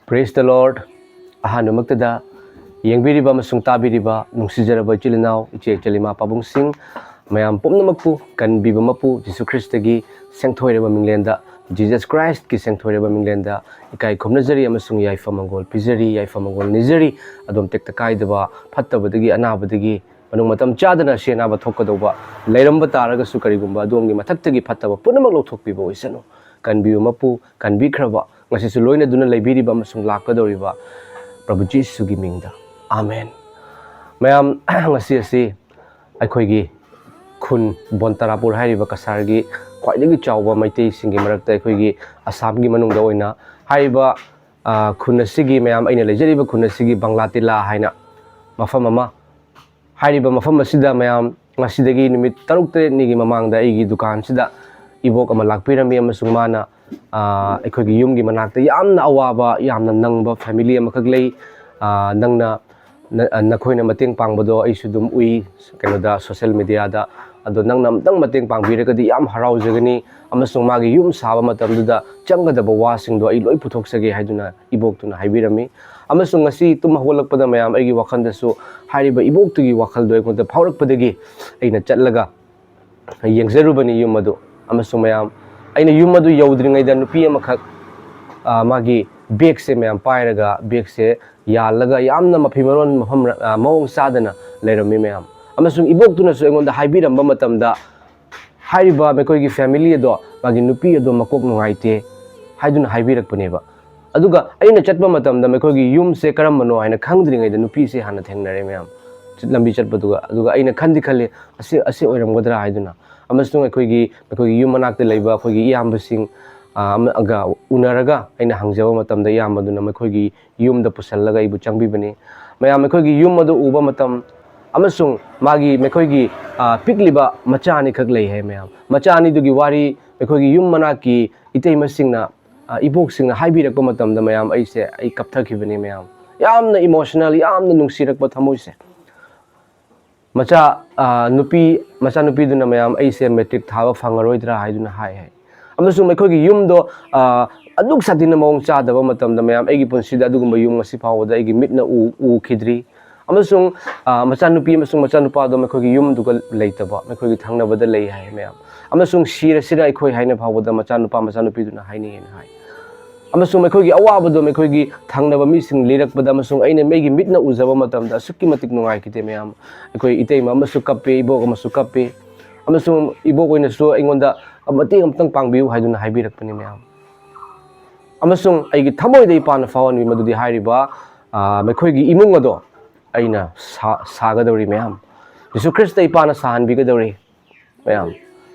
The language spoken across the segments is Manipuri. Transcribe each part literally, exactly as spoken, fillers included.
Praise the Lord. ꯑꯍꯥꯟꯕꯃꯛꯇꯗ ꯌꯦꯡꯕꯤꯔꯤꯕ ꯑꯃꯁꯨꯡ ꯇꯥꯕꯤꯔꯤꯕ ꯅꯨꯡꯁꯤꯖꯔꯕ ꯏꯆꯤꯜ ꯏꯅꯥꯎ, ꯏꯆꯦ ꯏꯆꯜ, ꯏꯃꯥ ꯄꯥꯕꯨꯡꯁꯤꯡ, ꯃꯌꯥꯝ ꯄꯨꯝꯅꯃꯛꯄꯨ ꯀꯟꯕꯤꯕ ꯃꯄꯨ ꯖꯤꯁꯨ ꯈ꯭ꯔꯤꯁꯇꯒꯤ ꯁꯦꯡꯊꯣꯏꯔꯕ ꯃꯤꯡꯂꯦꯟꯗ, Jesus Christꯀꯤ ꯁꯦꯡꯊꯣꯏꯔꯕ ꯃꯤꯡꯂꯦꯟꯗ ꯏꯀꯥꯏ ꯈꯨꯝꯅꯖꯔꯤ ꯑꯃꯁꯨꯡ ꯌꯥꯏꯐ ꯃꯪꯒꯣꯜ ꯄꯤꯖꯔꯤ, ꯌꯥꯏꯐ ꯃꯪꯒꯣꯜ ꯅꯤꯖꯔꯤ꯫ ꯑꯗꯣꯝ ꯇꯦꯛꯇ ꯀꯥꯏꯗꯕ, ꯐꯠꯇꯕꯗꯒꯤ, ꯑꯅꯥꯕꯗꯒꯤ, ꯃꯅꯨꯡ ꯃꯇꯝ ꯆꯥꯗꯅ ꯑꯁꯤ ꯑꯅꯥꯕ ꯊꯣꯛꯀꯗꯧꯕ ꯂꯩꯔꯝꯕ ꯇꯥꯔꯒꯁꯨ, ꯀꯔꯤꯒꯨꯝꯕ ꯑꯗꯣꯝꯒꯤ ꯃꯊꯛꯇꯒꯤ ꯐꯠꯇꯕ ꯄꯨꯝꯅꯃꯛ ꯂꯧꯊꯣꯛꯄꯤꯕ ꯑꯣꯏꯁꯅꯨ꯫ ꯀꯟꯕꯤꯕ ꯃꯄꯨ, ꯀꯟꯕꯤꯈ꯭ꯔꯕ, ꯉꯁꯤꯁꯨ ꯂꯣꯏꯅꯗꯨꯅ ꯂꯩꯕꯤꯔꯤꯕ ꯑꯃꯁꯨꯡ ꯂꯥꯛꯀꯗꯧꯔꯤꯕ ꯄ꯭ꯔꯚꯨ ꯖꯤꯁꯨꯒꯤ ꯃꯤꯡꯗ, ꯑꯥꯃꯦꯟ꯫ ꯃꯌꯥꯝ, ꯉꯁꯤ ꯑꯁꯤ ꯑꯩꯈꯣꯏꯒꯤ ꯈꯨꯟ ꯕꯣꯟꯇꯥꯔꯥꯄꯨꯔ ꯍꯥꯏꯔꯤꯕ ꯀꯁꯥꯔꯒꯤ ꯈ꯭ꯋꯥꯏꯗꯒꯤ ꯆꯥꯎꯕ ꯃꯩꯇꯩꯁꯤꯡꯒꯤ ꯃꯔꯛꯇ ꯑꯩꯈꯣꯏꯒꯤ ꯑꯁꯥꯝꯒꯤ ꯃꯅꯨꯡꯗ ꯑꯣꯏꯅ ꯍꯥꯏꯔꯤꯕ, ꯑ, ꯈꯨꯟ ꯑꯁꯤꯒꯤ, ꯃꯌꯥꯝ, ꯑꯩꯅ ꯂꯩꯖꯔꯤꯕ ꯈꯨꯟ ꯑꯁꯤꯒꯤ ꯕꯪꯂꯥ ꯇꯤꯂꯥ ꯍꯥꯏꯅ ꯃꯐꯝ ꯑꯃ, ꯍꯥꯏꯔꯤꯕ ꯃꯐꯝ ꯑꯁꯤꯗ, ꯃꯌꯥꯝ, ꯉꯁꯤꯗꯒꯤ ꯅꯨꯃꯤꯠ ꯇꯔꯨꯛ ꯇꯔꯦꯠꯅꯤꯒꯤ ꯃꯃꯥꯡꯗ ꯑꯩꯒꯤ ꯗꯨꯀꯥꯟꯁꯤꯗ ꯏꯕꯣꯛ ꯑꯃ ꯂꯥꯛꯄꯤꯔꯝꯃꯤ ꯑꯃꯁꯨꯡ ꯃꯥꯅ, ꯑ, ꯑꯩꯈꯣꯏꯒꯤ ꯌꯨꯝꯒꯤ ꯃꯅꯥꯛꯇ ꯌꯥꯝꯅ ꯑꯋꯥꯕ, ꯌꯥꯝꯅ ꯅꯪꯕ family ꯑꯃꯈꯛ ꯂꯩ꯫ ꯑ, ꯅꯪꯅ, ꯅ-, ꯑ, ꯅꯈꯣꯏꯅ ꯃꯇꯦꯡ ꯄꯥꯡꯕꯗꯣ ꯑꯩꯁꯨ ꯑꯗꯨꯝ ꯎꯏ, ꯀꯩꯅꯣꯗ, social mediaꯗ꯫ ꯑꯗꯣ ꯅꯪꯅ ꯑꯝꯇꯪ ꯃꯇꯦꯡ ꯄꯥꯡꯕꯤꯔꯒꯗꯤ ꯌꯥꯝ ꯍꯔꯥꯎꯖꯒꯅꯤ, ꯑꯃꯁꯨꯡ ꯃꯥꯒꯤ ꯌꯨꯝ ꯁꯥꯕ ꯃꯇꯝꯗꯨꯗ ꯆꯪꯒꯗꯕ ꯋꯥꯁꯤꯡꯗꯣ ꯑꯩ ꯂꯣꯏ ꯄꯨꯊꯣꯛꯆꯒꯦ ꯍꯥꯏꯗꯨꯅ ꯏꯕꯣꯛꯇꯨꯅ ꯍꯥꯏꯕꯤꯔꯝꯃꯤ꯫ ꯑꯃꯁꯨꯡ ꯉꯁꯤ ꯇꯨꯝ ꯍꯧꯒꯠꯂꯛꯄꯗ, ꯃꯌꯥꯝ, ꯑꯩꯒꯤ ꯋꯥꯈꯜꯗꯁꯨ ꯍꯥꯏꯔꯤꯕ ꯏꯕꯣꯛꯇꯨꯒꯤ ꯋꯥꯈꯜꯗꯣ ꯑꯩꯉꯣꯟꯗ ꯐꯥꯎꯔꯛꯄꯗꯒꯤ ꯑꯩꯅ ꯆꯠꯂꯒ ꯌꯦꯡꯖꯔꯨꯕꯅꯤ ꯌꯨꯝ ꯑꯗꯨ꯫ ꯑꯃꯁꯨꯡ, ꯃꯌꯥꯝ, ꯑꯩꯅ ꯌꯨꯝ ꯑꯗꯨ ꯌꯧꯗ꯭ꯔꯤꯉꯩꯗ ꯅꯨꯄꯤ ꯑꯃꯈꯛ, ꯑ, ꯃꯥꯒꯤ bagꯁꯦ, ꯃꯌꯥꯝ, ꯄꯥꯏꯔꯒ, bagꯁꯦ ꯌꯥꯜꯂꯒ ꯌꯥꯝꯅ ꯃꯐꯤ ꯃꯔꯣꯟ ꯃꯐꯝ, ꯑ, ꯃꯑꯣꯡ ꯆꯥꯗꯅ ꯂꯩꯔꯝꯃꯤ, ꯃꯌꯥꯝ꯫ ꯑꯃꯁꯨꯡ ꯏꯕꯣꯛꯇꯨꯅꯁꯨ ꯑꯩꯉꯣꯟꯗ ꯍꯥꯏꯕꯤꯔꯝꯕ ꯃꯇꯝꯗ, ꯍꯥꯏꯔꯤꯕ ꯃꯈꯣꯏꯒꯤ family ꯑꯗꯣ, ꯃꯥꯒꯤ ꯅꯨꯄꯤ ꯑꯗꯣ ꯃꯀꯣꯛ ꯅꯨꯡꯉꯥꯏꯇꯦ ꯍꯥꯏꯗꯨꯅ ꯍꯥꯏꯕꯤꯔꯛꯄꯅꯦꯕ꯫ ꯑꯗꯨꯒ ꯑꯩꯅ ꯆꯠꯄ ꯃꯇꯝꯗ ꯃꯈꯣꯏꯒꯤ ꯌꯨꯝꯁꯦ ꯀꯔꯝꯕꯅꯣ ꯍꯥꯏꯅ ꯈꯪꯗ꯭ꯔꯤꯉꯩꯗ ꯅꯨꯄꯤꯁꯦ ꯍꯥꯟꯅ ꯊꯦꯡꯅꯔꯦ, ꯃꯌꯥꯝ꯫ ꯆꯠ-, ꯂꯝꯕꯤ ꯆꯠꯄꯗꯨꯒ꯫ ꯑꯗꯨꯒ ꯑꯩꯅ ꯈꯟꯗꯤ ꯈꯜꯂꯤ, "ꯑꯁꯤ, ꯑꯁꯤ ꯑꯣꯏꯔꯝꯒꯗ꯭ꯔꯥ?" ꯍꯥꯏꯗꯨꯅ꯫ ꯑꯃꯁꯨꯡ ꯑꯩꯈꯣꯏꯒꯤ, ꯑꯩꯈꯣꯏꯒꯤ ꯌꯨꯝ ꯃꯅꯥꯛꯇ ꯂꯩꯕ ꯑꯩꯈꯣꯏꯒꯤ ꯏꯌꯥꯝꯕꯁꯤꯡ, ꯑ, ꯑꯃ-, ꯑꯒ ꯎꯅꯔꯒ ꯑꯩꯅ ꯍꯪꯖꯕ ꯃꯇꯝꯗ, ꯏꯌꯥꯝꯕꯗꯨꯅ ꯃꯈꯣꯏꯒꯤ ꯌꯨꯝꯗ ꯄꯨꯁꯜꯂꯒ ꯑꯩꯕꯨ ꯆꯪꯕꯤꯕꯅꯤ꯫ ꯃꯌꯥꯝ, ꯑꯩꯈꯣꯏꯒꯤ ꯌꯨꯝ ꯑꯗꯨ ꯎꯕ ꯃꯇꯝ ꯑꯃꯁꯨꯡ ꯃꯥꯒꯤ, ꯃꯈꯣꯏꯒꯤ, ꯑ, ꯄꯤꯛꯂꯤꯕ ꯃꯆꯥ ꯑꯅꯤꯈꯛ ꯂꯩ ꯍꯥꯏ, ꯃꯌꯥꯝ꯫ ꯃꯆꯥ ꯑꯅꯤꯗꯨꯒꯤ ꯋꯥꯔꯤ ꯑꯩꯈꯣꯏꯒꯤ ꯌꯨꯝ ꯃꯅꯥꯛꯀꯤ ꯏꯇꯩꯃꯁꯤꯡꯅ, ꯑ, ꯏꯕꯣꯛꯁꯤꯡꯅ ꯍꯥꯏꯕꯤꯔꯛꯄ ꯃꯇꯝꯗ, ꯃꯌꯥꯝ, ꯑꯩꯁꯦ, ꯑꯩ ꯀꯞꯊꯈꯤꯕꯅꯤ, ꯃꯌꯥꯝ꯫ ꯌꯥꯝꯅ emotional, ꯌꯥꯝꯅ ꯅꯨꯡꯁꯤꯔꯛꯄ ꯊꯃꯣꯏꯁꯦ꯫ ꯃꯆꯥ, ꯑ, ꯅꯨꯄꯤ, ꯃꯆꯥꯅꯨꯄꯤꯗꯨꯅ, ꯃꯌꯥꯝ, "ꯑꯩꯁꯦ matric ꯊꯥꯕ ꯐꯪꯉꯔꯣꯏꯗ꯭ꯔꯥ?" ꯍꯥꯏꯗꯨꯅ ꯍꯥꯏ ꯍꯥꯏ꯫ ꯑꯃꯁꯨꯡ ꯃꯈꯣꯏꯒꯤ ꯌꯨꯝꯗꯣ, ꯑ, ꯑꯗꯨꯛ ꯁꯥꯊꯤꯅ ꯃꯑꯣꯡ ꯆꯥꯗꯕ ꯃꯇꯝꯗ, ꯃꯌꯥꯝ, ꯑꯩꯒꯤ ꯄꯨꯟꯁꯤꯗ ꯑꯗꯨꯒꯨꯝꯕ ꯌꯨꯝ ꯉꯁꯤ ꯐꯥꯎꯕꯗ ꯑꯩꯒꯤ ꯃꯤꯠꯅ ꯎ-, ꯎꯈꯤꯗ꯭ꯔꯤ꯫ ꯑꯃꯁꯨꯡ, ꯑ, ꯃꯆꯥꯅꯨꯄꯤ ꯑꯃꯁꯨꯡ ꯃꯆꯥꯅꯨꯄꯥꯗꯣ ꯃꯈꯣꯏꯒꯤ ꯌꯨꯝꯗꯨꯒ ꯂꯩꯇꯕ, ꯃꯈꯣꯏꯒꯤ ꯊꯪꯅꯕꯗ ꯂꯩ ꯍꯥꯏ, ꯃꯌꯥꯝ꯫ ꯑꯃꯁꯨꯡ ꯁꯤꯔꯁꯤꯔ ꯑꯩꯈꯣꯏ ꯍꯥꯏꯅ ꯐꯥꯎꯕꯗ ꯃꯆꯥꯅꯨꯄꯥ ꯃꯆꯥꯅꯨꯄꯤꯗꯨꯅ ꯍꯥꯏꯅꯤꯡꯉꯦꯅ ꯍꯥꯏ꯫ ꯑꯃꯁꯨꯡ ꯃꯈꯣꯏꯒꯤ ꯑꯋꯥꯕꯗꯣ ꯃꯈꯣꯏꯒꯤ ꯊꯪꯅꯕ ꯃꯤꯁꯤꯡ ꯂꯤꯔꯛꯄꯗ, ꯑꯃꯁꯨꯡ ꯑꯩꯅ ꯃꯤꯒꯤ ꯃꯤꯠꯅ ꯎꯖꯕ ꯃꯇꯝꯗ ꯑꯁꯨꯛꯀꯤ ꯃꯇꯤꯛ ꯅꯨꯡꯉꯥꯏꯈꯤꯗꯦ, ꯃꯌꯥꯝ꯫ ꯑꯩꯈꯣꯏ ꯏꯇꯩꯃ ꯑꯃꯁꯨ ꯀꯞꯄꯦ, ꯏꯕꯣꯛ ꯑꯃꯁꯨ ꯀꯞꯄꯦ꯫ ꯑꯃꯁꯨꯡ ꯏꯕꯣꯛ ꯑꯣꯏꯅꯁꯨ ꯑꯩꯉꯣꯟꯗ ꯃꯇꯦꯡ ꯑꯃꯇꯪ ꯄꯥꯡꯕꯤꯌꯨ ꯍꯥꯏꯗꯨꯅ ꯍꯥꯏꯕꯤꯔꯛꯄꯅꯤ, ꯃꯌꯥꯝ꯫ ꯑꯃꯁꯨꯡ ꯑꯩꯒꯤ ꯊꯃꯣꯏꯗ ꯏꯄꯥꯅ ꯐꯥꯎꯍꯟꯕꯤ ꯃꯗꯨꯗꯤ ꯍꯥꯏꯔꯤꯕ, ꯑ, ꯃꯈꯣꯏꯒꯤ ꯏꯃꯨꯡ ꯑꯗꯣ ꯑꯩꯅ ꯁꯥ-, ꯁꯥꯒꯗꯧꯔꯤ, ꯃꯌꯥꯝ꯫ ꯌꯤꯁꯨ ꯈ꯭ꯔꯤꯁꯇ ꯏꯄꯥꯅ ꯁꯥꯍꯟꯕꯤꯒꯗꯧꯔꯤ, ꯃꯌꯥꯝ꯫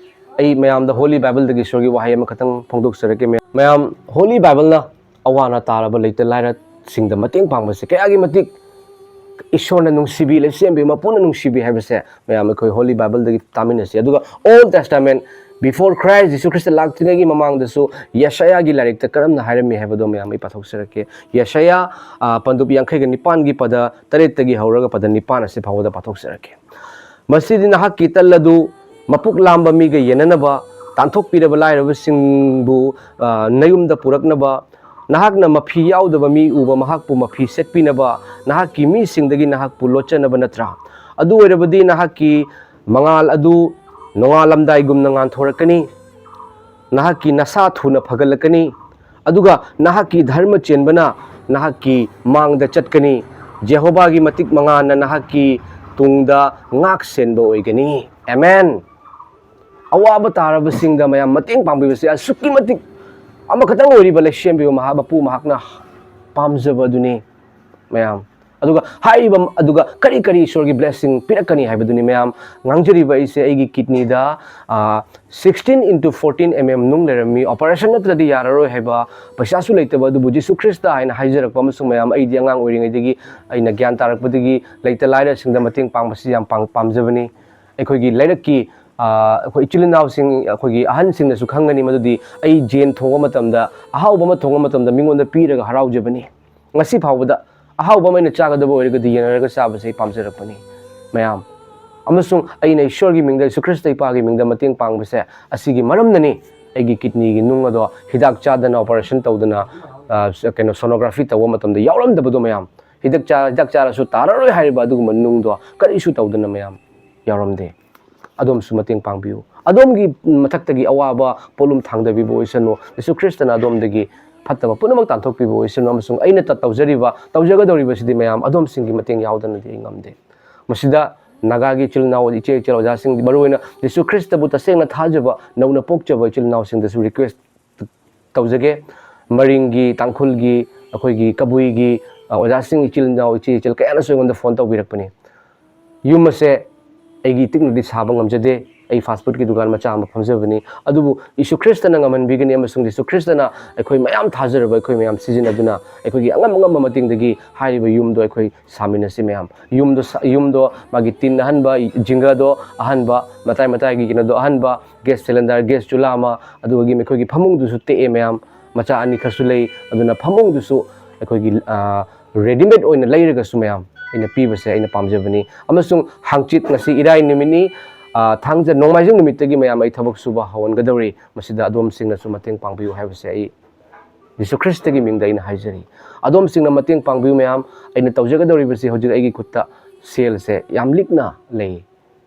ꯑꯩ ꯃꯌꯥꯝꯗ Holy Bible ꯗꯒꯤ ꯏꯁꯣꯔꯒꯤ ꯋꯥꯍꯩ ꯑꯃꯈꯛꯇꯪ ꯐꯣꯡꯗꯣꯛꯆꯔꯛꯀꯦ, ꯃꯌꯥꯝ꯫ ꯃꯌꯥꯝ, Holy Bible ꯅ ꯑꯋꯥ ꯑꯅꯥ ꯇꯥꯔꯕ ꯂꯩꯇ ꯂꯥꯏꯔꯁꯤꯡꯗ ꯃꯇꯦꯡ ꯄꯥꯡꯕꯁꯦ ꯀꯌꯥꯒꯤ ꯃꯇꯤꯛ ꯏꯁꯣꯔꯅ ꯅꯨꯡꯁꯤꯕꯤ, ꯂꯩꯁꯦꯝꯕꯤ, ꯃꯄꯨꯅ ꯅꯨꯡꯁꯤꯕꯤ ꯍꯥꯏꯕꯁꯦ, ꯃꯌꯥꯝ, ꯑꯩꯈꯣꯏ Holy Bible ꯗꯒꯤ ꯇꯥꯃꯤꯟꯅꯁꯤ꯫ ꯑꯗꯨꯒ Old Testament, before Christ, Jesus Christ ꯂꯥꯛꯇ꯭ꯔꯤꯉꯩꯒꯤ ꯃꯃꯥꯡꯗꯁꯨ ꯌꯦꯁꯥꯌꯥꯒꯤ ꯂꯥꯏꯔꯤꯛꯇ ꯀꯔꯝꯅ ꯍꯥꯏꯔꯝꯃꯤ ꯍꯥꯏꯕꯗꯣ, ꯃꯌꯥꯝ, ꯑꯩ ꯄꯥꯊꯣꯛꯆꯔꯛꯀꯦ꯫ ꯌꯦꯁꯥꯌꯥ, ꯑ, ꯄꯟꯗꯨꯞ ꯌꯥꯡꯈꯩꯒ ꯅꯤꯄꯥꯟꯒꯤ ꯄꯗ ꯇꯔꯦꯠꯇꯒꯤ ꯍꯧꯔꯒ ꯄꯗ ꯅꯤꯄꯥꯟ ꯑꯁꯤ ꯐꯥꯎꯕꯗ ꯄꯥꯊꯣꯛꯆꯔꯛꯀꯦ꯫ "ꯃꯁꯤꯗꯤ ꯅꯍꯥꯛꯀꯤ ꯇꯜ ꯑꯗꯨ ꯃꯄꯨꯛ ꯂꯥꯝꯕ ꯃꯤꯒ ꯌꯦꯟꯅꯅꯕ, ꯇꯥꯟꯊꯣꯛꯄꯤꯔꯕ ꯂꯥꯏꯔꯕꯁꯤꯡꯕꯨ, ꯑ, ꯅꯌꯨꯝꯗ ꯄꯨꯔꯛꯅꯕ, ꯅꯍꯥꯛꯅ ꯃꯐꯤ ꯌꯥꯎꯗꯕ ꯃꯤ ꯎꯕ ꯃꯍꯥꯛꯄꯨ ꯃꯐꯤ ꯁꯦꯠꯄꯤꯅꯕ, ꯅꯍꯥꯛꯀꯤ ꯃꯤꯁꯤꯡꯗꯒꯤ ꯅꯍꯥꯛꯄꯨ ꯂꯣꯠꯆꯅꯕ ꯅꯠꯇ꯭ꯔꯥ? ꯑꯗꯨ ꯑꯣꯏꯔꯕꯗꯤ ꯅꯍꯥꯛꯀꯤ ꯃꯉꯥꯜ ꯑꯗꯨ ꯅꯣꯡꯉꯥꯜꯂꯝꯗꯥꯏꯒꯨꯝꯅ ꯉꯥꯟꯊꯣꯔꯛꯀꯅꯤ, ꯅꯍꯥꯛꯀꯤ ꯅꯁꯥ ꯊꯨꯅ ꯐꯒꯠꯂꯛꯀꯅꯤ, ꯑꯗꯨꯒ ꯅꯍꯥꯛꯀꯤ ꯙꯔꯃ ꯆꯦꯟꯕꯅ ꯅꯍꯥꯛꯀꯤ ꯃꯥꯡꯗ ꯆꯠꯀꯅꯤ꯫ ꯖꯦꯍꯣꯚꯥꯒꯤ ꯃꯇꯤꯛ ꯃꯉꯥꯜꯅ ꯅꯍꯥꯛꯀꯤ ꯇꯨꯡꯗ ꯉꯥꯛ ꯁꯦꯟꯕ ꯑꯣꯏꯒꯅꯤ꯫" ꯑꯦꯃꯦꯟ꯫ ꯑꯋꯥꯕ ꯇꯥꯔꯕꯁꯤꯡꯗ, ꯃꯌꯥꯝ, ꯃꯇꯦꯡ ꯄꯥꯡꯕꯤꯕꯁꯦ ꯑꯁꯨꯛꯀꯤ ꯃꯇꯤꯛ ꯑꯃꯈꯛꯇꯪ ꯑꯣꯏꯔꯤꯕ ꯂꯩꯁꯦꯝꯕꯤꯕ ꯃꯍꯥꯛ, ꯃꯄꯨ ꯃꯍꯥꯛꯅ ꯄꯥꯝꯖꯕ ꯑꯗꯨꯅꯤ, ꯃꯌꯥꯝ꯫ ꯑꯗꯨꯒ ꯍꯥꯏꯔꯤꯕ, ꯑꯗꯨꯒ ꯀꯔꯤ ꯀꯔꯤ ꯏꯁꯣꯔꯒꯤ blessing ꯄꯤꯔꯛꯀꯅꯤ ꯍꯥꯏꯕꯗꯨꯅꯤ, ꯃꯌꯥꯝ꯫ ꯉꯥꯡꯖꯔꯤꯕ ꯑꯩꯁꯦ ꯑꯩꯒꯤ kidney ꯗ, ꯑ, sixteen into fourteen M M ꯅꯨꯡ ꯂꯩꯔꯝꯃꯤ, operation ꯅꯠꯇ꯭ꯔꯗꯤ ꯌꯥꯔꯔꯣꯏ ꯍꯥꯏꯕ, ꯄꯩꯁꯥꯁꯨ ꯂꯩꯇꯕ, ꯑꯗꯨꯕꯨ ꯖꯤꯁꯨ ꯈ꯭ꯔꯤꯁꯇ ꯍꯥꯏꯅ ꯍꯥꯏꯖꯔꯛꯄ, ꯑꯃꯁꯨꯡ, ꯃꯌꯥꯝ, ꯑꯩꯗꯤ ꯑꯉꯥꯡ ꯑꯣꯏꯔꯤꯉꯩꯗꯒꯤ ꯑꯩꯅ ꯒ꯭ꯌꯥꯟ ꯇꯥꯔꯛꯄꯗꯒꯤ ꯂꯩꯇ ꯂꯥꯏꯔꯁꯤꯡꯗ ꯃꯇꯦꯡ ꯄꯥꯡꯕꯁꯤ ꯌꯥꯝ ꯄꯥꯝ-, ꯄꯥꯝꯖꯕꯅꯤ꯫ ꯑꯩꯈꯣꯏꯒꯤ ꯂꯩꯔꯛꯀꯤ, ꯑ, ꯑꯩꯈꯣꯏ ꯏꯆꯤꯜ ꯏꯅꯥꯎꯁꯤꯡ, ꯑꯩꯈꯣꯏꯒꯤ ꯑꯍꯟꯁꯤꯡꯅꯁꯨ ꯈꯪꯒꯅꯤ ꯃꯗꯨꯗꯤ ꯑꯩ ꯌꯦꯟ ꯊꯣꯡꯕ ꯃꯇꯝꯗ, ꯑꯍꯥꯎꯕ ꯑꯃ ꯊꯣꯡꯕ ꯃꯇꯝꯗ ꯃꯤꯉꯣꯟꯗ ꯄꯤꯔꯒ ꯍꯔꯥꯎꯖꯕꯅꯤ꯫ ꯉꯁꯤ ꯐꯥꯎꯕꯗ ꯑꯍꯥꯎꯕ ꯑꯃ ꯑꯩꯅ ꯆꯥꯒꯗꯕ ꯑꯣꯏꯔꯒꯗꯤ ꯌꯦꯟꯅꯔꯒ ꯆꯥꯕꯁꯦ ꯑꯩ ꯄꯥꯝꯖꯔꯛꯄꯅꯤ, ꯃꯌꯥꯝ꯫ ꯑꯃꯁꯨꯡ ꯑꯩꯅ ꯏꯁꯣꯔꯒꯤ ꯃꯤꯡꯗ, ꯌꯤꯁꯨ ꯈ꯭ꯔꯤꯁꯇ ꯏꯄꯥꯒꯤ ꯃꯤꯡꯗ ꯃꯇꯦꯡ ꯄꯥꯡꯕꯁꯦ ꯑꯁꯤꯒꯤ ꯃꯔꯝꯅꯅꯤ꯫ ꯑꯩꯒꯤ ꯀꯤꯗꯅꯤꯒꯤ ꯅꯨꯡ ꯑꯗꯣ ꯍꯤꯗꯥꯛ ꯆꯥꯗꯅ, ꯑꯣꯄꯔꯦꯁꯟ ꯇꯧꯗꯅ, ꯑ, ꯀꯩꯅꯣ, ꯁꯣꯅꯣꯒ꯭ꯔꯥꯐꯤ ꯇꯧꯕ ꯃꯇꯝꯗ ꯌꯥꯎꯔꯝꯗꯕꯗꯣ ꯃꯌꯥꯝ, ꯍꯤꯗꯥꯛ ꯆꯥ-, ꯍꯤꯗꯥꯛ ꯆꯥꯔꯁꯨ ꯇꯥꯔꯔꯣꯏ ꯍꯥꯏꯔꯤꯕ ꯑꯗꯨꯒꯨꯝꯕ ꯅꯨꯡꯗꯣ ꯀꯔꯤꯁꯨ ꯇꯧꯗꯅ ꯃꯌꯥꯝ ꯌꯥꯎꯔꯝꯗꯦ꯫ ꯑꯗꯣꯝꯁꯨ ꯃꯇꯦꯡ ꯄꯥꯡꯕꯤꯌꯨ꯫ ꯑꯗꯣꯝꯒꯤ ꯃꯊꯛꯇꯒꯤ ꯑꯋꯥꯕ ꯄꯣꯠꯂꯨꯝ ꯊꯥꯡꯗꯕꯤꯕ ꯑꯣꯏꯁꯅꯨ꯫ ꯌꯤꯁꯨ ꯈ꯭ꯔꯤꯁꯇꯅ ꯑꯗꯣꯝꯗꯒꯤ ꯐꯠꯇꯕ ꯄꯨꯝꯅꯃꯛ ꯇꯥꯟꯊꯣꯛꯄꯤꯕ ꯑꯣꯏꯁꯅꯨ, ꯑꯃꯁꯨꯡ ꯑꯩꯅ ꯇ-, ꯇꯧꯖꯔꯤꯕ, ꯇꯧꯖꯒꯗꯧꯔꯤꯕꯁꯤꯗꯤ ꯃꯌꯥꯝ ꯑꯗꯣꯝꯁꯤꯡꯒꯤ ꯃꯇꯦꯡ ꯌꯥꯎꯗꯅꯗꯤ ꯑꯩ ꯉꯝꯗꯦ꯫ ꯃꯁꯤꯗ ꯅꯥꯒꯥꯒꯤ ꯏꯆꯤꯜ ꯏꯅꯥꯎ, ꯏꯆꯦ ꯏꯆꯜ ꯑꯣꯖꯥꯁꯤꯡ, ꯃꯔꯨꯑꯣꯏꯅ ꯌꯤꯁꯨ ꯈ꯭ꯔꯤꯁꯇꯕꯨ ꯇꯁꯦꯡꯅ ꯊꯥꯖꯕ ꯅꯧꯅ ꯄꯣꯛꯆꯕ ꯏꯆꯤꯜ ꯏꯅꯥꯎꯁꯤꯡꯗꯁꯨ ꯔꯤꯀ꯭ꯋꯦꯁ ꯇꯧꯖꯒꯦ꯫ ꯃꯔꯤꯡꯒꯤ, ꯇꯥꯡꯈꯨꯜꯒꯤ, ꯑꯩꯈꯣꯏꯒꯤ ꯀꯕꯨꯏꯒꯤ, ꯑ, ꯑꯣꯖꯥꯁꯤꯡ, ꯏꯆꯤꯜ ꯏꯅꯥꯎ, ꯏꯆꯦ ꯏꯆꯜ ꯀꯌꯥꯅꯁꯨ ꯑꯩꯉꯣꯟꯗ ꯐꯣꯟ ꯇꯧꯕꯤꯔꯛꯄꯅꯤ꯫ ꯌꯨꯝ ꯑꯁꯦ ꯑꯩꯒꯤ ꯏꯇꯤꯛꯅꯗꯤ ꯁꯥꯕ ꯉꯝꯖꯗꯦ꯫ ꯑꯩ ꯐꯥꯁ ꯐꯨꯗꯀꯤ ꯗꯨꯀꯥꯟ ꯃꯆꯥ ꯑꯃ ꯐꯝꯖꯕꯅꯤ꯫ ꯑꯗꯨꯕꯨ ꯌꯤꯁꯨ ꯈ꯭ꯔꯤꯁꯇꯅ ꯉꯝꯍꯟꯕꯤꯒꯅꯤ, ꯑꯃꯁꯨꯡ ꯌꯤꯁꯨ ꯈ꯭ꯔꯤꯁꯇꯅ ꯑꯩꯈꯣꯏ ꯃꯌꯥꯝ ꯊꯥꯖꯔꯕ ꯑꯩꯈꯣꯏ ꯃꯌꯥꯝ ꯁꯤꯖꯤꯟꯅꯗꯨꯅ ꯑꯩꯈꯣꯏꯒꯤ ꯑꯉꯝ ꯑꯉꯝꯕ ꯃꯇꯦꯡꯗꯒꯤ ꯍꯥꯏꯔꯤꯕ ꯌꯨꯝꯗꯣ ꯑꯩꯈꯣꯏ ꯁꯥꯃꯤꯟꯅꯁꯤ ꯃꯌꯥꯝ꯫ ꯌꯨꯝꯗꯣ ꯁꯥ-, ꯌꯨꯝꯗꯣ ꯃꯥꯒꯤ ꯇꯤꯟ ꯑꯍꯟꯕ, ꯖꯤꯡꯒꯗꯣ ꯑꯍꯟꯕ, ꯃꯇꯥꯏ ꯃꯇꯥꯏꯒꯤ ꯀꯩꯅꯣꯗꯣ ꯑꯍꯟꯕ, ꯒ꯭ꯌꯥꯁ ꯁꯤꯂꯤꯟꯗꯔ, ꯒ꯭ꯌꯥꯁ ꯆꯨꯂꯥ ꯑꯃ, ꯑꯗꯨꯒꯤ ꯑꯩꯈꯣꯏꯒꯤ ꯐꯃꯨꯡꯗꯨꯁꯨ ꯇꯦꯛꯑꯦ ꯃꯌꯥꯝ, ꯃꯆꯥ ꯑꯅꯤ ꯈꯔꯁꯨ ꯂꯩ꯫ ꯑꯗꯨꯅ ꯐꯃꯨꯡꯗꯨꯁꯨ ꯑꯩꯈꯣꯏꯒꯤ, ꯑ, ꯔꯦꯗꯤꯃꯦꯗ ꯑꯣꯏꯅ ꯂꯩꯔꯒꯁꯨ ꯃꯌꯥꯝ ꯑꯩꯅ ꯄꯤꯕꯁꯦ ꯑꯩꯅ ꯄꯥꯝꯖꯕꯅꯤ꯫ ꯑꯃꯁꯨꯡ ꯍꯥꯡꯆꯤꯠ, ꯉꯁꯤ ꯏꯔꯥꯏ ꯅꯨꯃꯤꯠꯅꯤ, ꯑ, ꯊꯥꯡꯖ, ꯅꯣꯡꯃꯥꯏꯖꯤꯡ ꯅꯨꯃꯤꯠꯇꯒꯤ ꯃꯌꯥꯝ ꯑꯩ ꯊꯕꯛ ꯁꯨꯕ ꯍꯧꯍꯟꯒꯗꯧꯔꯤ꯫ ꯃꯁꯤꯗ ꯑꯗꯣꯝꯁꯤꯡꯅꯁꯨ ꯃꯇꯦꯡ ꯄꯥꯡꯕꯤꯌꯨ ꯍꯥꯏꯕꯁꯦ ꯑꯩ ꯌꯤꯁꯨ ꯈ꯭ꯔꯤꯁꯇꯒꯤ ꯃꯤꯡꯗ ꯑꯩꯅ ꯍꯥꯏꯖꯔꯤ꯫ ꯑꯗꯣꯝꯁꯤꯡꯅ ꯃꯇꯦꯡ ꯄꯥꯡꯕꯤꯌꯨ ꯃꯌꯥꯝ꯫ ꯑꯩꯅ ꯇꯧꯖꯒꯗꯧꯔꯤꯕꯁꯤ ꯍꯧꯖꯤꯛ ꯑꯩꯒꯤ ꯈꯨꯠꯇ ꯁꯦꯜꯁꯦ ꯌꯥꯝ ꯂꯤꯛꯅ ꯂꯩ,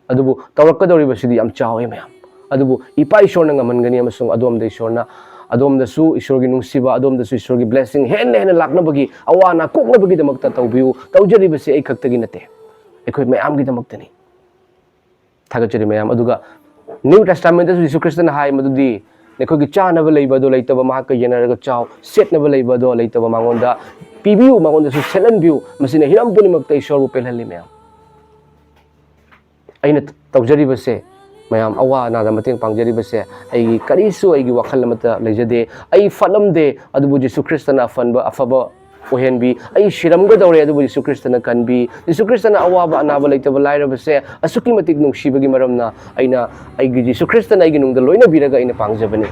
ꯑꯗꯨꯕꯨ ꯇꯧꯔꯛꯀꯗꯧꯔꯤꯕꯁꯤꯗꯤ ꯌꯥꯝ ꯆꯥꯎꯋꯤ ꯃꯌꯥꯝ꯫ ꯑꯗꯨꯕꯨ ꯏꯄꯥ ꯏꯁꯣꯔꯅ ꯉꯝꯍꯟꯒꯅꯤ, ꯑꯃꯁꯨꯡ ꯑꯗꯣꯝꯗ ꯏꯁꯣꯔꯅ, ꯑꯗꯣꯝꯗꯁꯨ ꯏꯁꯣꯔꯒꯤ ꯅꯨꯡꯁꯤꯕ, ꯑꯗꯣꯝꯗꯁꯨ ꯏꯁꯣꯔꯒꯤ ꯕ꯭ꯂꯦꯁꯤꯡ ꯍꯦꯟꯅ ꯍꯦꯟꯅ ꯂꯥꯛꯅꯕꯒꯤ, ꯑꯋꯥ ꯑꯅꯥ ꯀꯣꯛꯅꯕꯒꯤꯗꯃꯛꯇ ꯇꯧꯕꯤꯌꯨ꯫ ꯇꯧꯖꯔꯤꯕꯁꯤ ꯑꯩ ꯈꯛꯇꯒꯤ ꯅꯠꯇꯦ, ꯑꯩꯈꯣꯏ ꯃꯌꯥꯝꯒꯤꯗꯃꯛꯇꯅꯤ꯫ ꯊꯥꯒꯠꯆꯔꯤ ꯃꯌꯥꯝ꯫ ꯑꯗꯨꯒ ꯅ꯭ꯌꯨ ꯇꯦꯁꯇꯥꯃꯦꯟꯇꯁꯨ ꯌꯤꯁꯨ ꯈ꯭ꯔꯤꯁꯇꯅ ꯍꯥꯏ ꯃꯗꯨꯗꯤ, "ꯅꯈꯣꯏꯒꯤ ꯆꯥꯅꯕ ꯂꯩꯕ ꯑꯗꯨ ꯂꯩꯇꯕ ꯃꯍꯥꯛꯀ ꯌꯦꯟꯅꯔꯒ ꯆꯥꯎ, ꯁꯦꯠꯅꯕ ꯂꯩꯕ ꯑꯗꯣ ꯂꯩꯇꯕ ꯃꯉꯣꯟꯗ ꯄꯤꯕꯤꯌꯨ, ꯃꯉꯣꯟꯗꯁꯨ ꯁꯦꯠꯍꯟꯕꯤꯌꯨ, ꯃꯁꯤꯅ ꯍꯤꯔꯝ ꯄꯨꯝꯅꯃꯛꯇ ꯏꯁꯣꯔꯕꯨ ꯄꯦꯜꯍꯜꯂꯤ" ꯃꯌꯥꯝ꯫ ꯑꯩꯅ ꯇꯧꯖꯔꯤꯕꯁꯦ, ꯃꯌꯥꯝ ꯑꯋꯥ ꯑꯅꯥꯗ ꯃꯇꯦꯡ ꯄꯥꯡꯖꯔꯤꯕꯁꯦ, ꯑꯩꯒꯤ ꯀꯔꯤꯁꯨ ꯑꯩꯒꯤ ꯋꯥꯈꯜ ꯑꯃꯠꯇ ꯂꯩꯖꯗꯦ꯫ ꯑꯩ ꯐꯠꯂꯝꯗꯦ, ꯑꯗꯨꯕꯨ ꯖꯤꯁꯨ ꯈ꯭ꯔꯤꯁꯇꯅ ꯑꯐꯟꯕ, ꯑꯐꯕ ꯑꯣꯏꯍꯟꯕꯤ꯫ ꯑꯩ ꯁꯤꯔꯝꯒꯗꯧꯔꯦ, ꯑꯗꯨꯕꯨ ꯖꯤꯁꯨ ꯈ꯭ꯔꯤꯁꯇꯅ ꯀꯟꯕꯤ꯫ ꯖꯤꯁꯨ ꯈ꯭ꯔꯤꯁꯇꯅ ꯑꯋꯥꯕ ꯑꯅꯥꯕ ꯂꯩꯇꯕ ꯂꯥꯏꯔꯕꯁꯦ ꯑꯁꯨꯛꯀꯤ ꯃꯇꯤꯛ ꯅꯨꯡꯁꯤꯕꯒꯤ ꯃꯔꯝꯅ ꯑꯩꯅ, ꯑꯩꯒꯤ ꯖꯤꯁꯨ ꯈ꯭ꯔꯤꯁꯇꯅ ꯑꯩꯒꯤ ꯅꯨꯡꯗ ꯂꯣꯏꯅꯕꯤꯔꯒ ꯑꯩꯅ ꯄꯥꯡꯖꯕꯅꯤ꯫